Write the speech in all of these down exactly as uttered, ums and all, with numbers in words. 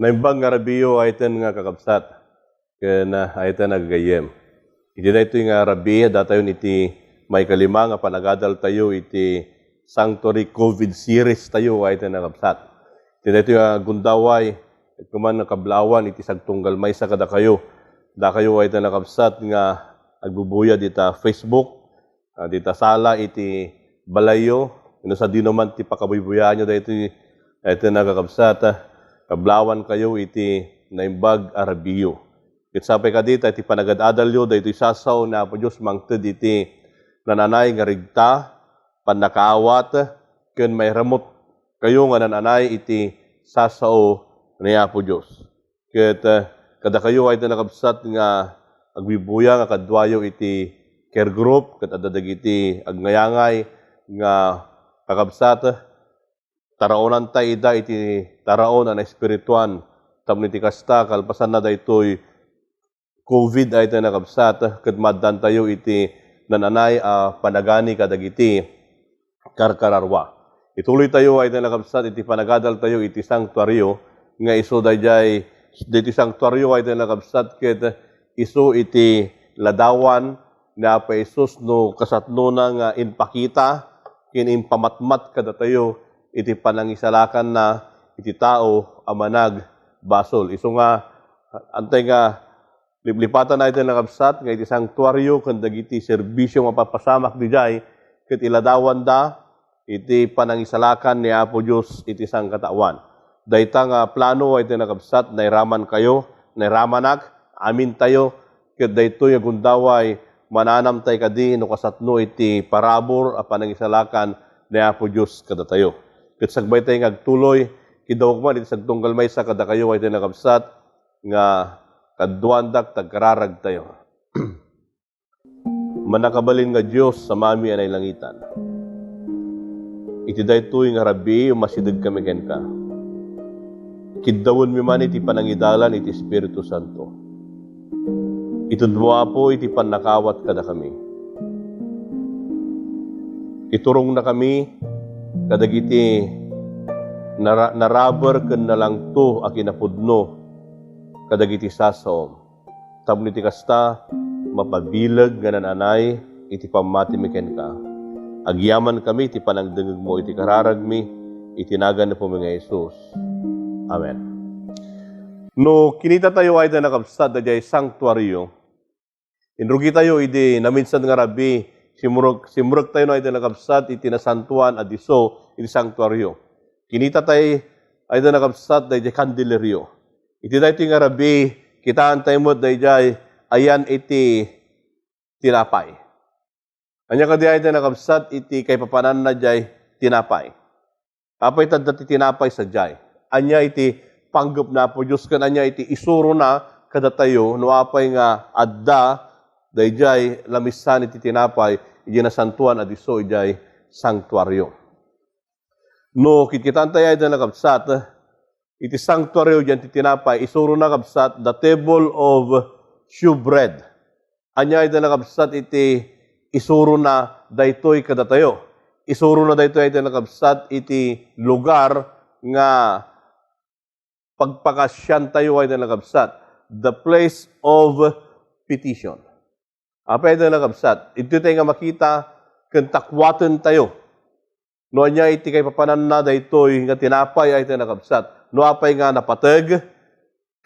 Naimbag nga rabiiyo, ayten nga kakabsat, ken, ah, ayten nga gagayyem. Iti daytoy nga rabii, addatayon iti maikalima nga panagadaltayo iti Sanctuary COVID series tayo, ayten nga kakabsat. Iti daytoy nga gundaway, ket kuman nga kablaawan iti sagtunggal maysa kadakayo. Dakayo, ayten nga kakabsat, nga agbubuyat ita Facebook, ah, dita sala iti balayyo, no sadino man ti pakabuybuyaanyo daytoy, daytoy nga kakabsat, ah, kablaawankayo iti naimbag a rabiiyo. Ket sapay kadi ta iti panagad-adalyo, daytoy sasao ni Apo Dios mangted iti nananay nga regta, pannakaawat, ken mairamutkayo nga nananay iti sasao ni Apo Dios. Ket, eh, kadakayo, ayten nga kakabsat, nga agbuybuya nga kaduayo iti care group, ket adda dagiti agngayaanay nga kakabsat, taraonanta ida iti taraon a naespirituan. Tapno iti kasta, kalpasanna daytoy COVID, ayten nga kakabsat, ket maaddantayo iti nananay a panagani kadagiti karkararua. Ituloytayo, ayten nga kakabsat, iti panagadaltayo iti sanktuario, nga isu daydiay, daytoy sanktuario, ayten nga kakabsat, ket isu iti ladawan ni Apo Jesus no kasatnona nga impakita ken impamatmat kadatayo iti panangisalakanna iti tao a managbasol. Isu nga, antay nga liplipatan, ayten nga kakabsat, nga iti sanktuario ken dagiti serbisio nga mapapasamak didiay, ket iladawanda iti panangisalakan ni Apo Dios iti sangkataoan. Dayta nga plano, ayten nga kakabsat, nairamankayo, nairamanak, amintayo, ket daytoy nga gundaway, mananamtay kadi no kasatno iti parabur a panangisalakan ni Apo Dios kadatayo. Ket sakbaytay nga agtuloy, kidawek man iti sagtunggal maysa kadakayo, ayten nga kakabsat, nga kaduandak ta agkararagtayo. Mannakabalin nga Dios, Amami a nailangitan, iti daytoy nga rabii, umasidegkami kenka. Kiddawenmi man iti panangidalan iti Espiritu Santo. Itedmo, Apo, iti pannakaawat kadakami. Iturongnakami kadagiti nara-, naraber ken nalangto a kinapudno kadagiti sasaom. Tapno iti kasta, mapabileg nga nananay iti pammatimi kenka. Agyamankami iti panangdengngegmo iti kararagmi, iti nagan ni Apomi nga Jesus. Amen. No kinitatayo, ayten nga kakabsat, daydiay sanktuario, inrugitayo idi naminsan nga rabii, simrek-, simrektayo, ayten nga kakabsat, iti nasantoan a disso iti sanktuario. Kinitatay, ayten nga kakabsat, daydiay kandelerio. Iti daytoy nga rabii, kitaentay met daydiay ayan iti tinapay. Ania kadi, ayten nga kakabsat, iti kaipapananna diay tinapay? Apay ta adda ti tinapay sadiay? Ania iti panggep ni Apo Dios ken ania iti isurona kadatayo no apay nga adda daydiay lamisan iti tinapay iti nasantoan a disso idiay sanktuario? No kitkitaentayo, ayten nga kakabsat, iti sanktuario diay ti tinapay, isurona, kakabsat, the table of shewbread. Ania, ayten nga kakabsat, iti isurona daytoy kadatayo? Isurona daytoy, ayten nga kakabsat, iti lugar nga pagpakasiantayo, ayten nga kakabsat, the place of petition. Apay, ayten nga kakabsat, ditoy tayo nga makita ken takuatentayo no ania iti kaipapananna daytoy nga tinapay, ayten nga kakabsat. No apay nga napateg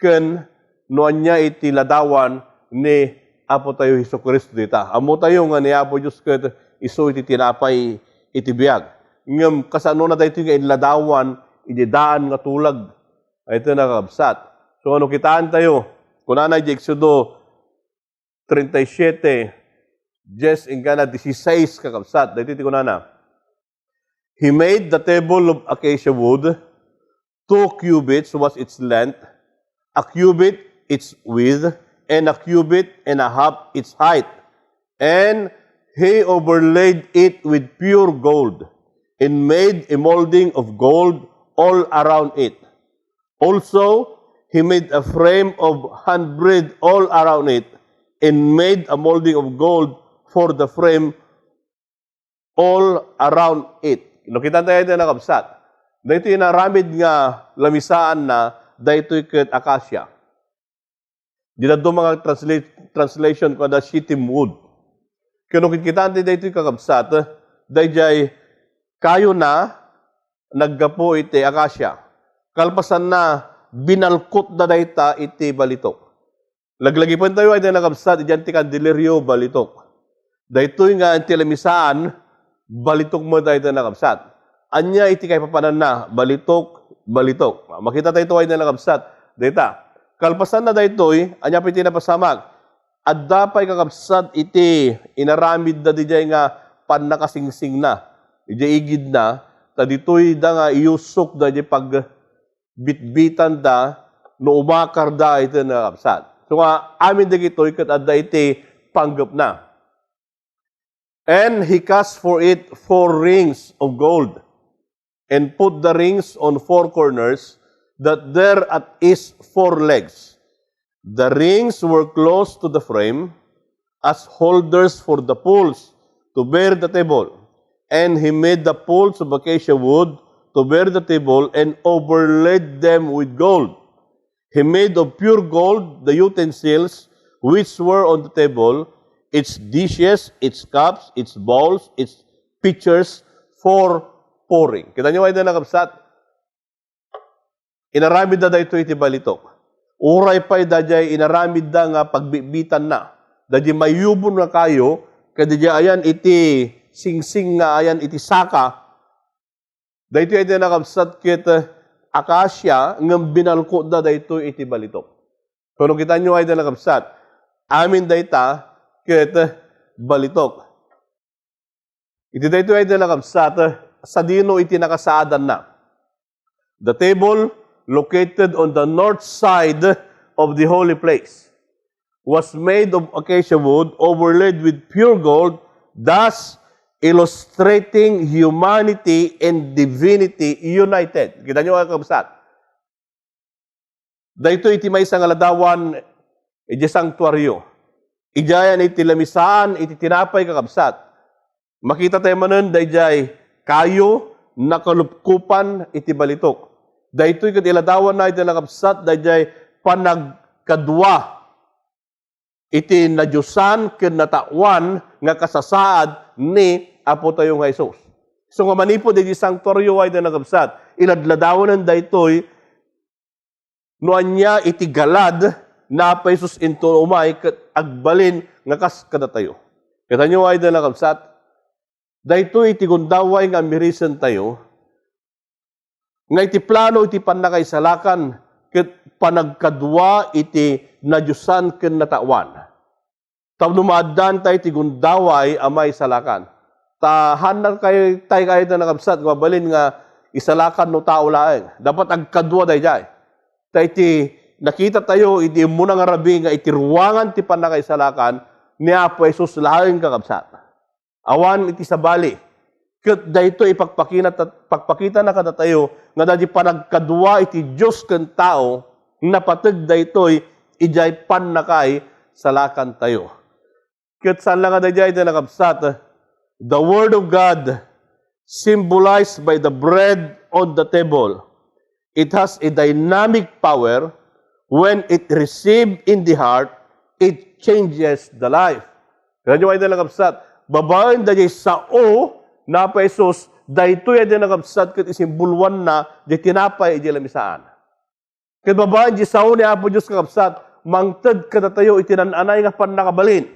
ken no ania iti ladawan ni Apo tayo Jesu-Cristo dita. Ammotayo nga ni Apo Dios ket isu iti tinapay iti biag. Ngem kasanona daytoy nga inladawan iti daan nga tulag, ayten nga kakabsat? So, no kitaentayo, kunana iti Exodo treinta y siete, diez inggana dieciséis, kakabsat. Daytoy ti kunana, "He made the table of acacia wood, two cubits was its length, a cubit its width, and a cubit and a half its height. And he overlaid it with pure gold, and made a molding of gold all around it. Also, he made a frame of handbreadth all around it, and made a molding of gold for the frame all around it." No, kitaentayo, ayten nga kakabsat, daytoy inaramid nga lamisaanna, daytoy ket acacia. Diay dadduma nga translate, translation, kuana shittim wood. Ket no kitaen ti daytoy, kakabsat, daydiay kayona naggapu iti acacia. Kalpasanna, binalkotda dayta iti balitok. Laglagipentayo ay, dayta, kakabsat, idiay ti kandelerio, balitok. Daytoy nga ti lamisaan, balitok met ay, dayta, kakabsat. Ania iti kaipapananna? Balitok, balitok. Makita tayo ay, dayta, kakabsat. Dayta. Kalpasanna daytoy, ania pay ti napasamak? Adda pay, kakabsat, iti inaramidda didiay nga pannakasingsingna. Idiay igidna, ta ditoy da nga iyusok da idiay pag bitbitanda no umakarda iti nakabsat. So nga, amin dagitoy ket adda iti panggepna. And he cast for it four rings of gold, and put the rings on four corners, that there at its four legs. The rings were close to the frame, as holders for the poles to bear the table. And he made the poles of acacia wood to bear the table, and overlaid them with gold. He made of pure gold the utensils which were on the table, its dishes, its cups, its bowls, its pitchers for pouring. Kita niyo, ay, dayta, nakabsat? Inaramidda daytoy iti balitok. Uray pay daydiay inaramidda nga pagbitbitanna, daydiay mayubon nga kayo, ket daydiay ayan iti singsing nga ayan iti saka, daytoy ay, dayta, nakabsat, ket, eh, akasia, ngem binalkotda daytoy iti balitok. Kuno, kitaenyo ay, dayta, nakabsat, amin dayta ket, eh, balitok. Iti daytoy ay, dayta, nakabsat, sadino iti nakasaadanna? The table, located on the north side of the holy place, was made of acacia wood overlaid with pure gold, thus illustrating humanity and divinity united. Kita niyo, kakabsat? Daytoy iti maysa nga ladawan idiay sanktuario. Idiay ayan iti lamisaan iti tinapay, kakabsat. Makita tayo manen daydiay kayo nakalupkopan iti balitok. Daytoy ket iladawanna, dayta, nakabsat, daydiay panagkadua iti nadiosan ken nataoan nga kasasaad ni Apo tayo nga Jesus. So nga manipud iti sanktuario ay, dayta, nakabsat, iladladawanen daytoy no ania iti galad ni Apo Jesus inton umay ket agbalin nga kas kadatayo. Kitaenyo ay, dayta, nakabsat, daytoy iti gundaway nga ammirisentayo, nga iti plano iti pannakaisalakan ket panagkadua iti nadiosan ken nataoan. Tapno maaddanta iti gundaway a maisalakan. Ta haanna kay, tay kay, dayta, nakabsat, nga mabalin nga isalakan no tao laeng. Dapat agkadua daydiay. Ta iti nakitatayo iti immuna nga rabii nga iti ruangan ti pannakaisalakan ni Apo Jesus laeng, kakabsat. Awan iti sabali. Ket daytoy ipakpakina-, pakpakitana kadatayo nga daydi panagkadua iti Dios ken tao, napateg daytoy idiay pannakaisalakantayo. Ket saan la nga daydiay, dayta, nakabsat, the Word of God, symbolized by the bread on the table, it has a dynamic power. When it received in the heart, it changes the life. Kitaenyo ay, dayta, nakabsat, babaen daydiay sao ni Apo Jesus, daytoy ay, dayta, nakabsat, ket isimboloanna diay tinapay idiay lamisaan. Ket babaen diay sao ni Apo Dios, kakabsat, mangted kadatayo iti naan-anay nga pannakabalin.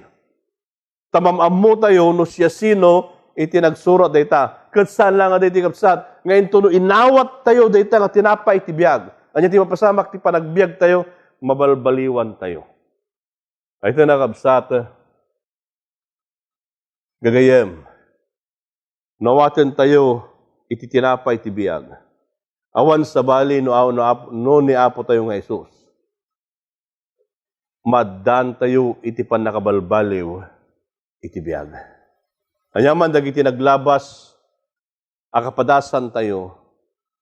Ta maam-ammotayo no siasino iti nagsurat dayta. Ket saan la nga daytoy, kabsat, nga intono inawattayo dayta nga tinapay iti biag. Ania ti mapasamak ti panagbiagtayo? Mabalbaliwantayo. Ay, dayta, nakabsat, gagayyem, no awatentayo iti tinapay ti biag. Awan sabali no, no, no ni Apo tayo nga Jesus. Maaddaantayo iti pannakabalbaliw iti biag. Aniaman dagiti naglabas a kapadasantayo,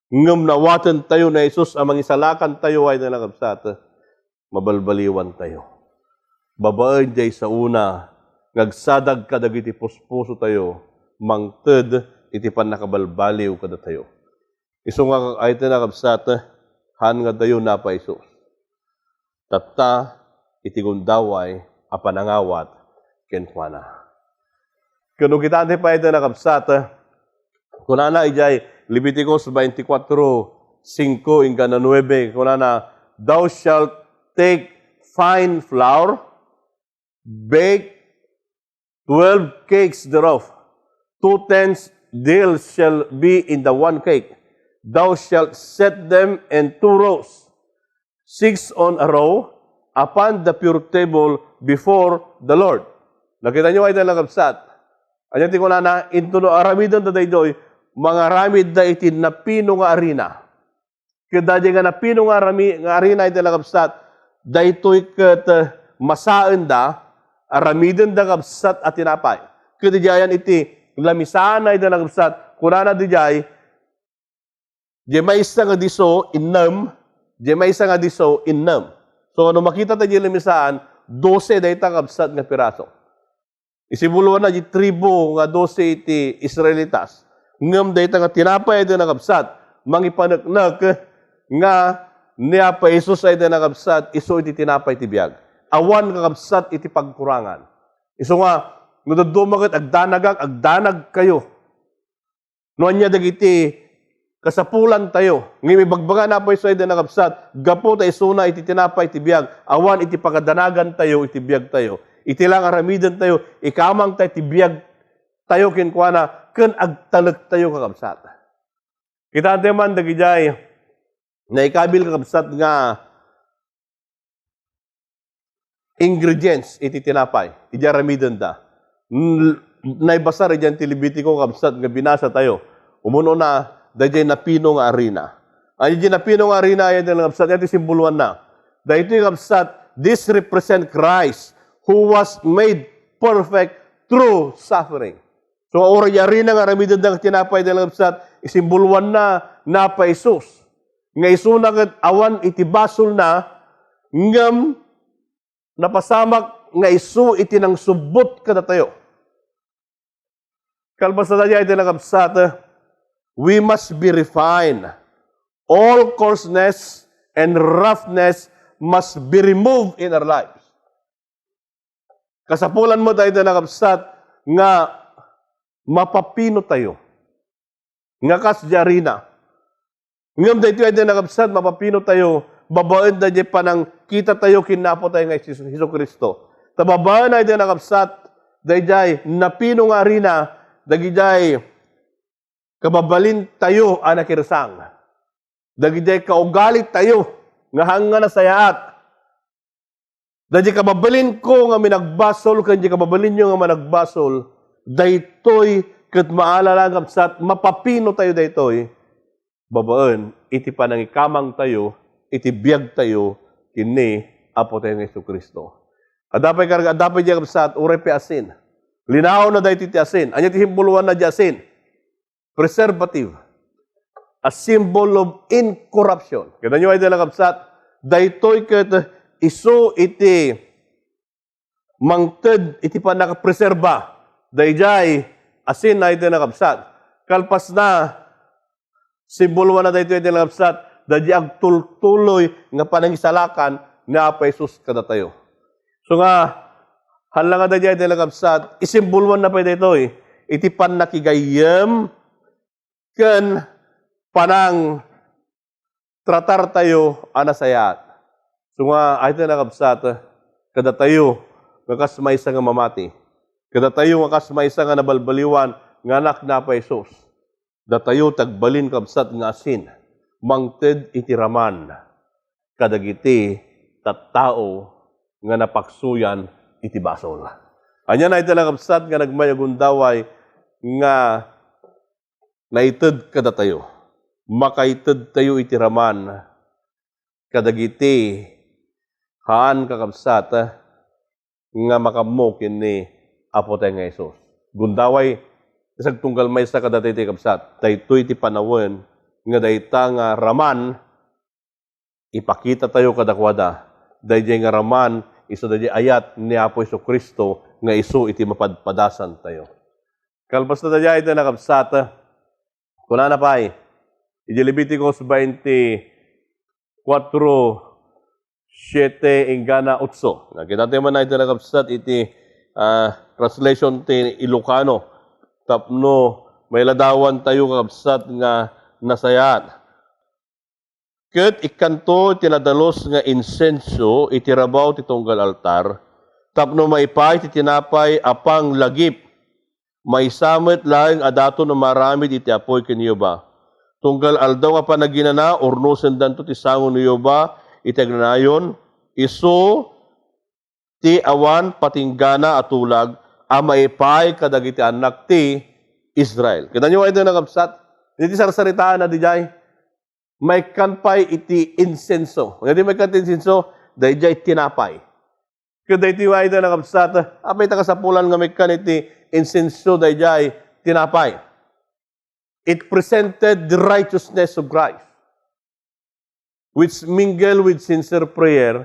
ngem no awatentayo ni Jesus a mangisalakantayo ay, dayta, nakabsat, mabalbaliwantayo. Babaen diay saona nga agsadag kadagiti puspusotayo, mangted iti pannakabalbaliw kadatayo. Isu nga, ay, dayta, nakabsat, Haan nga adayo napaisusa. Tatta iti gundaway a panangawat kenkuana. Ken no kitaentayo pay dayta a kabsat, kunana idiay Leviticus twenty-four, singko inggana nuebe, kunana, "Thou shalt take fine flour, bake twelve cakes thereof. Two tenths deal shall be in the one cake. Thou shalt set them in two rows, six on a row, upon the pure table before the Lord." Nakitaenyo dayta a kabsat? Ania ti kunana, intono aramidenda daytoy, mangaramidda iti napino nga arina. Ket daydiay nga napino nga arami-, nga arina dayta a kabsat, daytoy ket, eh, masaenda, aramidenda kabsat a tinapay. Ket idiay ayan iti lamisaan dayta a kabsat, kunana idiay, diay maysa nga disso, innem, diay maysa nga disso, innem. So, no makitatayo diay lamisaan, dose dayta kabsat nga piraso. Isimbuloanna diay tribu nga dose iti Israelitas. Ngem dayta nga tinapay dayta a kabsat, mangipaneknek nga ni Apo Jesus dayta a kabsat, isu iti tinapay ti biag. Awan kakabsat iti pagkurangan. Isu nga, no dadduma ket agdanagak, agdanagkayo. No ania dagiti kasapulantayo, ngem ibagbaga ni Apo Jesus dayta a kabsat, gapu ta isuna iti tinapay ti biag, awan iti pakadanagantayo iti biagtayo. Iti la nga aramidentayo, ikamangtayo ti biagtayo kenkuana, ken agtalektayo, kakabsat. Kitaentayo man dagidiay naikabil, kakabsat, nga ingredients iti tinapay, iti aramidenda. N-, naibasar idiay ti Levitico, kabsat, nga binasatayo. Umuna, daydiay napino nga arina. Ania diay napino nga arina, aya ti, kabsat, iti simboloanna. Daytoy, kabsat, this represent Christ who was made perfect through suffering. So, uray arina nga aramidenda nga tinapay dayta a kabsat, isimboloanna ni Apo Jesus. Nga isuna ket awan iti basolna, ngem napasamak nga isu iti nangsubbot kadatayo. Kalpasna dayta a kabsat, we must be refined. All coarseness and roughness must be removed in our lives. Kasapulan met dayta a kabsat nga mapapinotayo. Nga kas diay arina. Ngem daytoy dayta a kabsat, mapapinotayo, babaen daydiay panangkitatayo ken Apotayo nga Jesu-, Jesu-Cristo. Ta babaen dayta a kabsat, daydiay napino nga arina, dagidiay kababalintayo a nakirsang. Dagidiay kaugalitayo nga haan nga nasayaat. Daydiay kababalinko nga managbasol ken diay kababalinyo nga managbasol, daytoy ket maala la, kabsat, mapapinotayo daytoy babaen iti panangikamangtayo iti biagtayo ken ni Apotayo nga Jesu-Cristo. Adda pay karga, adda pay diay, kabsat, uray pay asin. Linaonna daytoy ti asin. Ania ti simboloanna diay asin? Preservative, a symbol of incorruption. Kitaenyo dayta a kabsat, daytoy ket isu iti mangted iti pannakapreserba daydiay asin dayta a kabsat. Kalpasna, simboloanna daytoy dayta a kabsat, daydiay agtultuloy nga panangisalakan ni Apo Jesus kadatayo. So nga, haan la nga daydiay dayta a kabsat, isimboloanna pay daytoy iti pannakigayyem ken panangtratartayo a nasayaat. So nga, dayta a kabsat, kadatayo nga kas maysa nga mamati, kadatayo nga kas maysa nga nabalbaliwan nga anak ni Apo Jesus, datayo ti agbalin, kabsat, nga asin, mangted iti raman kadagiti tattao nga napaksuyan iti basol. Ania dayta a kabsat nga nagmay a gundaway nga naited kadatayo? Makaitedtayo iti raman kadagiti haan, kakabsat, nga makaammo ken ni Apotayo nga Jesus. Gundaway, ti agtunggal maysa kadatayo ti kabsat, daytoy ti panawen nga dayta nga raman ipakitatayo kadakuada. Daydiay nga raman, isu daydiay ayat ni Apo Jesu-Cristo nga isu iti mapadpadasantayo. Kalpasna daydiay dayta a kabsat, kunana pay, iti Leviticus twenty, kuatro, siete, inggana otso. Nakita tayo man iti nakabsat iti, ah, translation ti Ilocano. Tapno mailadawan tayo, kakabsat, nga nasayaat. Ket ikkanto ti nadalus nga insenso iti rabaw ti tunggal altar, tapno maipaay ti tinapay a panglagip. Maysa met laeng a daton a maaramid iti apuy ken Jehovah. Tunggal Aldaw nga Panaginana, urnosendanto ti sango ni Jehovah iti agnanayon, isu ti awan patinggana a tulag a maipaay kadagiti annak ti Israel. Kitaenyo, ay, nakabsat? Iti sarsaritaanna diay, maikkan pay iti insenso. Iti maikkan ti insenso, daydiay tinapay. Ket daytoy, ay, nakabsat, apay ta kasapulan nga maikkan iti insenso daydiay tinapay? It presented the righteousness of Christ, which mingle with sincere prayer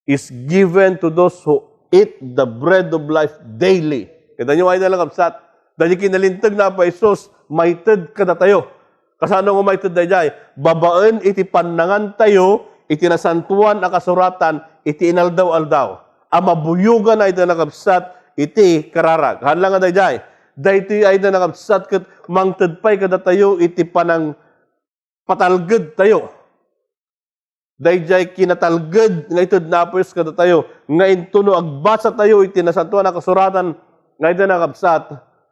is given to those who eat the bread of life daily. Kitaenyo, ay, nakabsat, daydiay kinalinteg ni Apo Jesus, maited kadatayo. Kasano nga maited daydiay? Babaen iti pannangantayo iti Nasantoan a Kasuratan iti inaldaw-aldaw a mabuyogan, ay, nakabsat, iti kararag. Haan la nga daydiay, daytoy, ay, nakabsat, ket mangted pay kadatayo iti panangpatalgedtayo. Daydiay kinatalged nga ited ni Apo Dios kadatayo, nga intono agbasatayo iti Nasantoan a Kasuratan, nga iti nakabsat,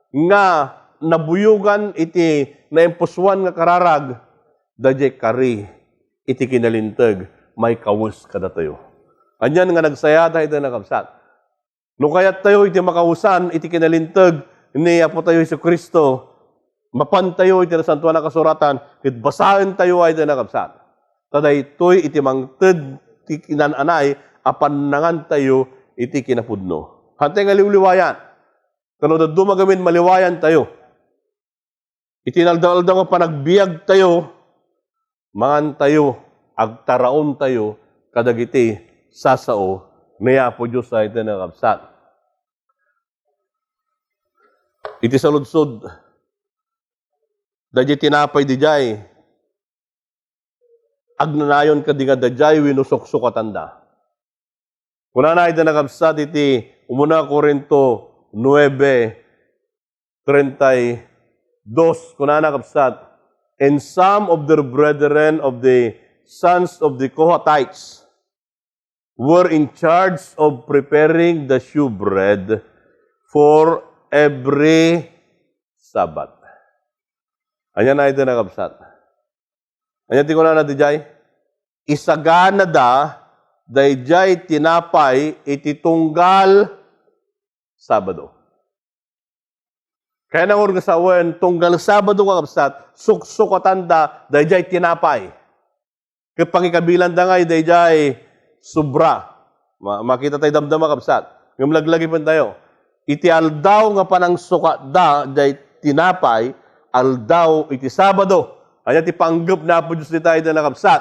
nga nabuyogan iti naimpusoan nga kararag, daydiay kari iti kinalinteg maikawes kadatayo. Anian nga nagsayata iti nakabsat? No kayattayo iti makawesan iti kinalinteg ni Apotayo Jesu-Cristo, mapantayo iti Nasantoan a Kasuratan, ket basaentayo, ay, nakabsat. Ta daytoy iti mangted ti kinan-anay a pannangantayo iti kinapudno. Haantay nga liwliwayan. Kano dadduma gamin maliwayantayo. Iti inaldaw-aldaw nga panagbiagtayo, mangantayo, agtaraontayo kadagiti sasao ni Apo Dios, ay, iti nakabsat. Iti saludsod, daydiay tinapay daydiay, agnanayon kadi nga daydiay wenno suksukatanda? Kunana iti nakabsat iti Umuna Corinto nuebe treinta y dos, kunana, kabsat, "And some of their brethren of the sons of the Kohathites were in charge of preparing the shewbread for every Sabbath." Ania na iti nakabsat? Ania ti kunana daydiay? Isaganada daydiay tinapay iti tunggal Sabado. Kaya nangur nga sawen, tunggal Sabado, kakabsat, suksukatanda daydiay tinapay. Ket pangikabilanda ngay daydiay sobra. Ma-, makita tay damdama, kabsat. Ngem laglagipentayo. Iti aldaw nga panangsukatda daydiay tinapay, aldaw iti Sabado. Ania ti panggep ni Apo Dios dita, iti nakabsat?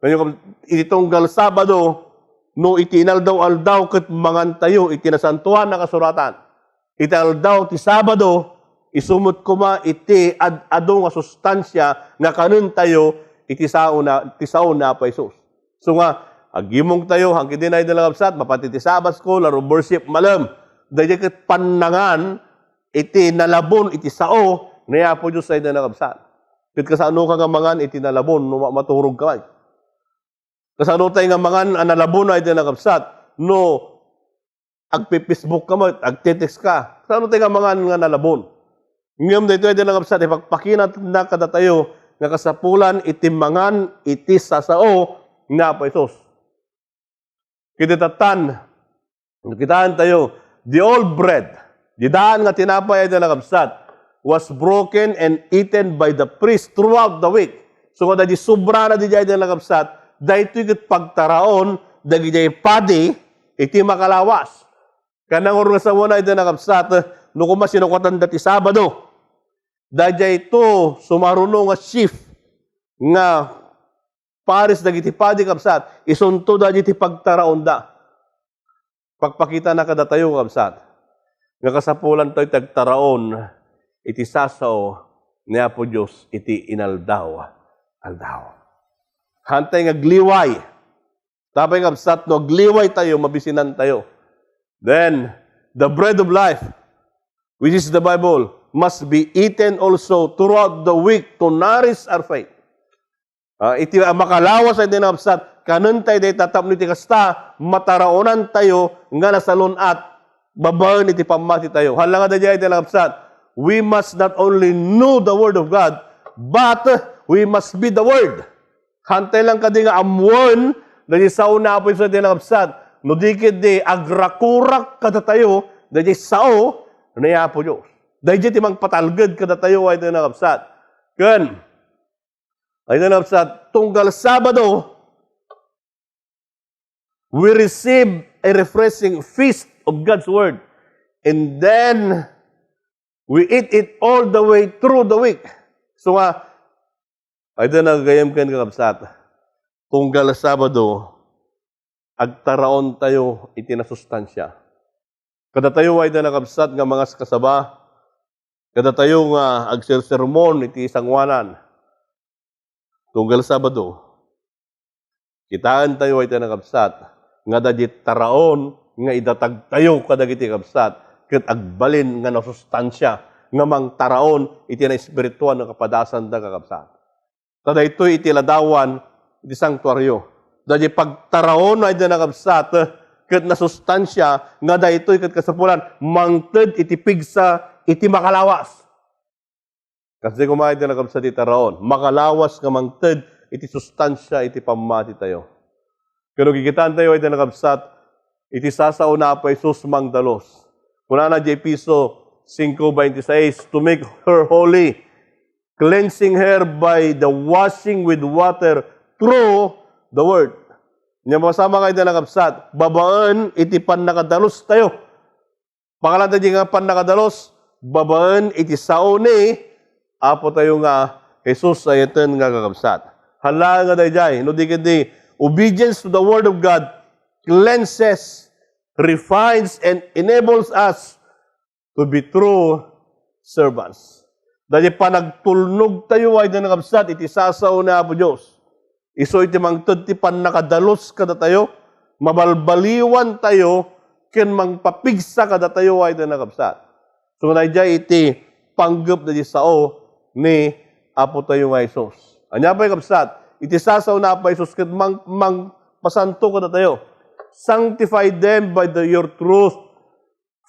Kaniak, iti tunggal Sabado, no iti inaldaw-aldaw ket mangantayo iti Nasantoan a Kasuratan. Iti aldaw ti Sabado, isu met koma iti ad-adu nga sustansia nga kanentayo iti sao na, ti sao ni Apo Jesus. So nga, agimongtayo, haan ketdi na iti nakabsat, mapan ti Sabbath school, laro worship, malem. Daydiay ket pannangan iti nalabon iti sao ni Apo Dios, ay, iti nakabsat. Ket kasano ka nga mangan iti nalabon no ma-, maturog ka, ay? Kasano tay nga mangan a nalabon, ay, iti nakabsat, no agpi-Facebook ka met, agte-text ka? Kasano tay nga mangan nga nalabon? Ngem daytoy, ay, iti nakabsat, ipakpakita na kadatayo nga kasapulan iti mangan iti sasao ni Apo Jesus. Ket iti tattan, kitaentayo, the old bread, di daan nga tinapay, ay, iti nakabsat, was broken and eaten by the priest throughout the week. So, nga daydi sobrana daydiay, ay, iti nakabsat, daytoy ket pagtaraon dagiti padi iti makalawas. Ket nangur nga sawen, ay, iti nakabsat, no koma sinukatanda ti Sabado, daydiay to sumaruno nga chief nga pares dagiti padi, kabsat, isunto daydiay ti pagtaraonda. Pakpakitana kadatayo, kabsat, nga kasapulantayo ti agtaraon iti sasao ni Apo Dios iti inaldaw-aldaw. Hantay nga agliway. Tapay, kabsat, no agliway tayo, mabisinan tayo. Then, the bread of life, which is the Bible, must be eaten also throughout the week to nourish our faith. Ah, iti a makalawas ay dinapsat, kanen tayo dayta tapno iti kasta, mataraonan tayo nga nasalun-at babaen iti pammati tayo. Hala nga daydiay dinapsat, we must not only know the Word of God, but we must be the Word. Hantay lang kadi nga ammoen, daydiay sao ni Apo Dios ay dinapsat. No di ketdi agrakurak kadatayo, daydiay sao ni Apo Dios. Daydiay ti mangpatalged kadatayo ay dinapsat. Ken, ay na, sa tunggal Sabado, we receive a refreshing feast of God's Word. And then, we eat it all the way through the week. So nga, ay da nagagayam ken kakabsat. Tunggal Sabado, agtaraon tayo iti nasustansya. Kadatayo ay da nakabsat nga mga kasaba, kadatayo nga agsersermon iti sangoanan. Tunggal Sabado, kitaen tayo ay da nakabsat nga adda diay taraon nga idatag tayo kadagiti kabsat ket agbalin nga nasustansya nga mangtaraon iti naespirituan nga kapadasan da kakabsat. Ta daytoy iti ladawan iti santuario. Daydiay pagtaraon ay da nakabsat, ket nasustansya nga daytoy ket kasapulan, mangted iti pigsa iti makalawas. Kasdi koma iti nakabsat iti taraon, makalawas nga mangted iti sustansya iti pammati tayo. Ken no kikitaan tayo ay da nakabsat, iti sasao ni Apo Jesus mangdalus. Kunana di Efeso singko veintiseis, "To make her holy, cleansing her by the washing with water through the word." Nya, masama nga iti nakabsat, babaen iti pannakadalus tayo. Pangalanta di nga pannakadalus, babaen iti sao ni Apo tayo nga Jesus ay iten nga kakabsat. Hala nga daydiay, no di ket di, obedience to the word of God cleanses, refines, and enables us to be true servants. Daydiay panagtulnog tayo ay da nakabsat iti sasao ni Apo Dios. Isu iti mangted ti pannakadalus kadatayo, mabalbaliwan tayo, ken mangpapigsa kadatayo ay da nakabsat. So, daydiay iti panggep daydiay sao ni Apo tayo nga Jesus. Ania pay, kabsat? Iti sasao ni Apo Jesus ket mang-, mangpasanto kadatayo. "Sanctify them by the, your truth.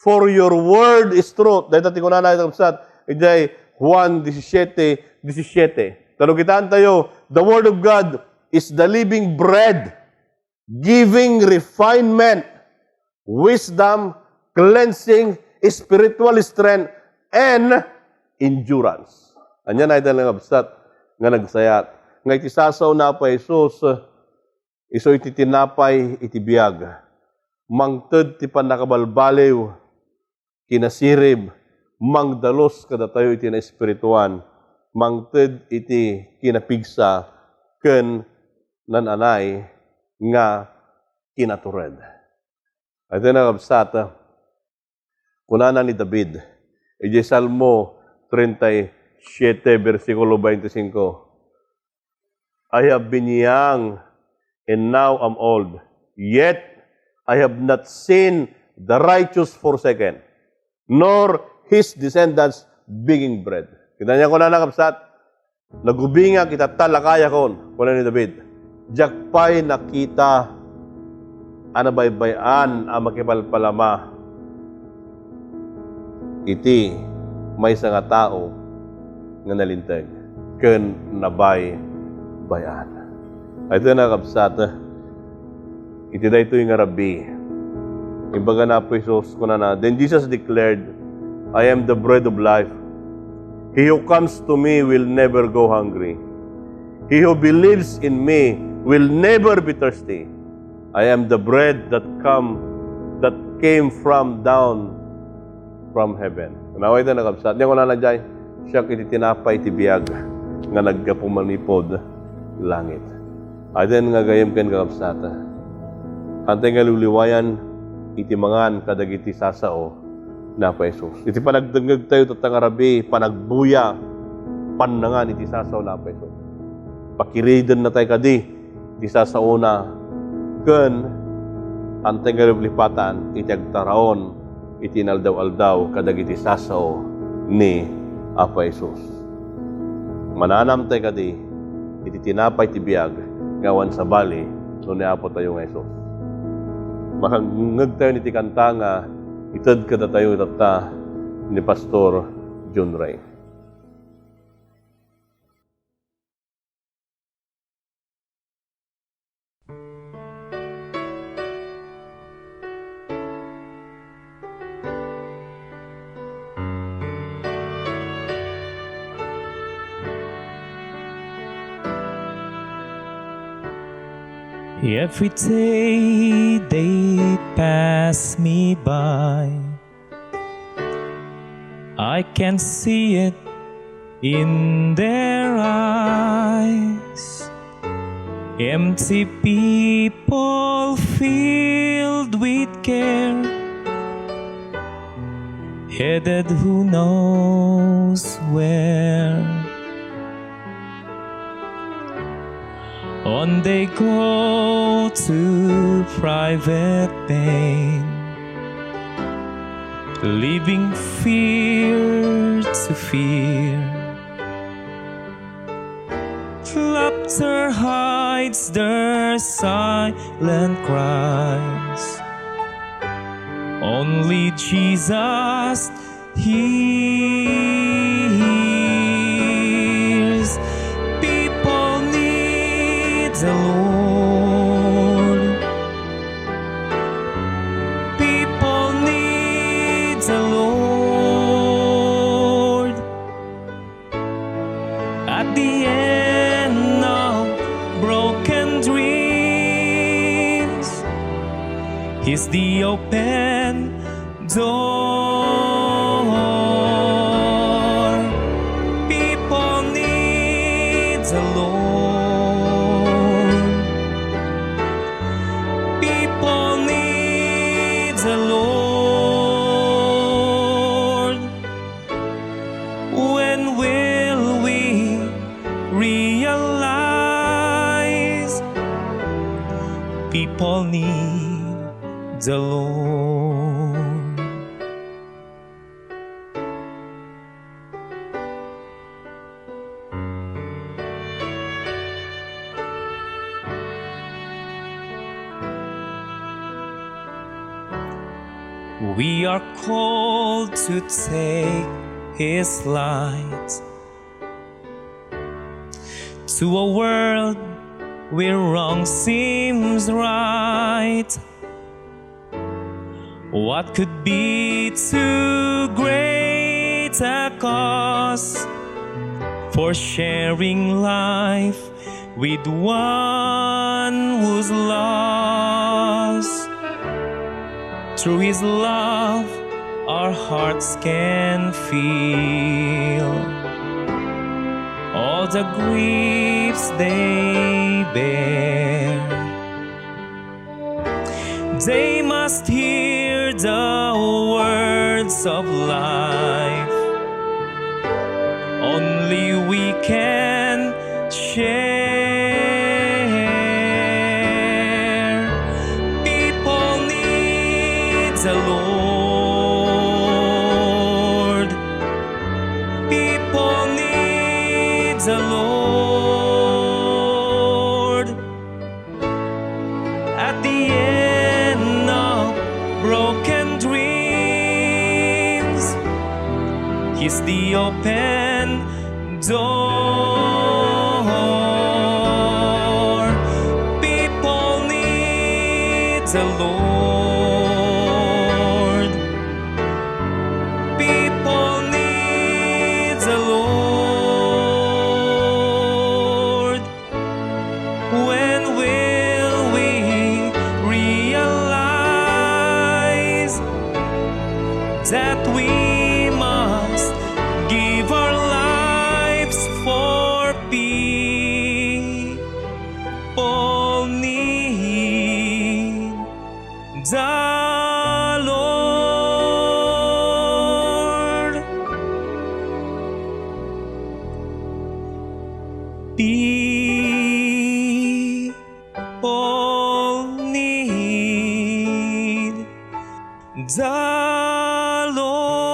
For your word is truth." Dayta ti kunana, kabsat, idiay Juan disisiete disisiete. Ta no kitaan tayo, the word of God is the living bread, giving refinement, wisdom, cleansing, spiritual strength, and endurance. Ania na ita nga kabsat nga nagsayat nga iti sasao ni Apo Jesus, isu iti tinapay iti biag. Mangted ti pannakabalbaliw, kinasirib, mangdalus kadatayo iti naespirituan, mangted iti kinapigsa, ken nananay nga kinatured. Iti nakabsat, kunana ni David, idiay Salmo treinta y siete, bersikulo veinticinco, "I have been young, and now I'm old. Yet I have not seen the righteous forsaken, nor his descendants begging bread." Kita niya kunana, kabsat, "Nagubingak iti talakayakon," kuna ni David. "Diak pay nakita a nabaybay-an a makipalpalama iti maysa nga tao nga nalinteg ken nabaybay-an." Ay, ito na, kabsat, iti daytoy nga rabii, imbaga ni Apo Jesus, kunana, "Then Jesus declared, 'I am the bread of life. He who comes to me will never go hungry. He who believes in me will never be thirsty. I am the bread that come, that came from down from heaven.'" Naway ta nakabsat. Diyan ko na na jay, "Siak iti tinapay ti biag nga naggapu manipud langit." Aden nga gayem ken kakabsat, hantay nga liwliwayan iti mangan kadagiti sasao ni Apo Jesus. Iti panagdengngeg tayo tatta nga rabii, panagbuya, pannangan iti sasao ni Apo Jesus. Pakiriden na tayo kadi ti sasaona, ken antay nga liplipatan iti agtaraon iti inaldaw-aldaw kadagiti sasao ni Apo Jesus. Mananamtay kadi iti tinapay ti biag nga awan sabali no ni Apo tayo nga Jesus. Makangngegtayon iti kanta nga ited kadatayo itatta ni Pastor John Ray. Every day they pass me by. I can see it in their eyes. Empty people filled with care, headed who knows where. On they go to private pain, leaving fear to fear. Laughter hides their silent cries. Only Jesus hears. People need the Lord. People need the Lord. At the end of broken dreams, He's the open door. People need the Lord. People need the Lord. When will we realize people need the Lord? We are called to take His light to a world where wrong seems right. What could be too great a cause for sharing life with one who's lost? Through His love, our hearts can feel all the griefs they bear. They must hear the words of life only we can share. People need the Lord. People need the Lord. At the end of broken dreams, He's the open door. People need the Lord. People need the Lord. When will we realize that we must give our lives for people need the Lord? Pe- Lord.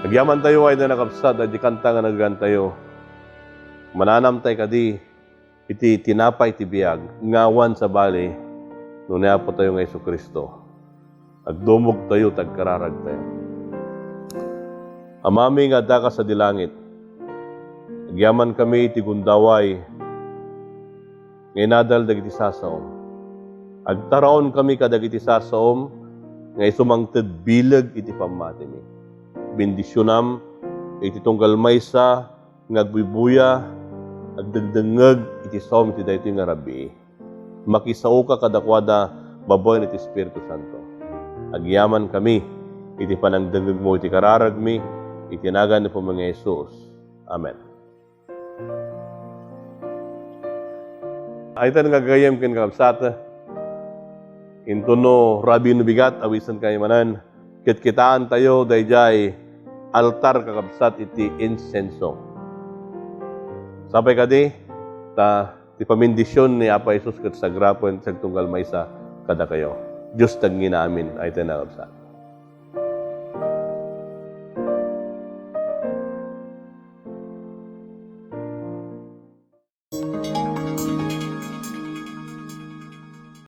Agyamantayo, ay da nakabsat, ay di kanta nga nagagantayo. Mananamtay kadi iti tinapay ti biag nga awan sabali no ni Apotayo nga Jesu-Cristo. Agdumogtayo ta agkararagtayo. Amami nga addaka sadi langit, agyamankami iti gundaway nga inadal dagiti sasaom. Agtaraonkami kadagiti sasaom nga isu mangted bileg iti pammatimi. Bendisionam iti tunggal maysa nga agbuybuya, agdengdengngeg iti saom iti daytoy nga rabii. Makisaoka kadakuada babaen iti Espiritu Santo. Agyamankami iti panangdengngegmo iti kararagmi, iti nagan ni Apomi nga Jesus. Amen. Ay, tan nga gagayyem ken kakabsat, intono rabii no bigat, awisenkayo manen. Kitkitaantayo daydiay altar, kakabsat, iti insenso. Sapay kadi, ta ti pamindision ni Apo Jesus ket sagrapen ti agtunggal maysa kadakayo. Dios ti agngina amin. Ay, tan nga kakabsat.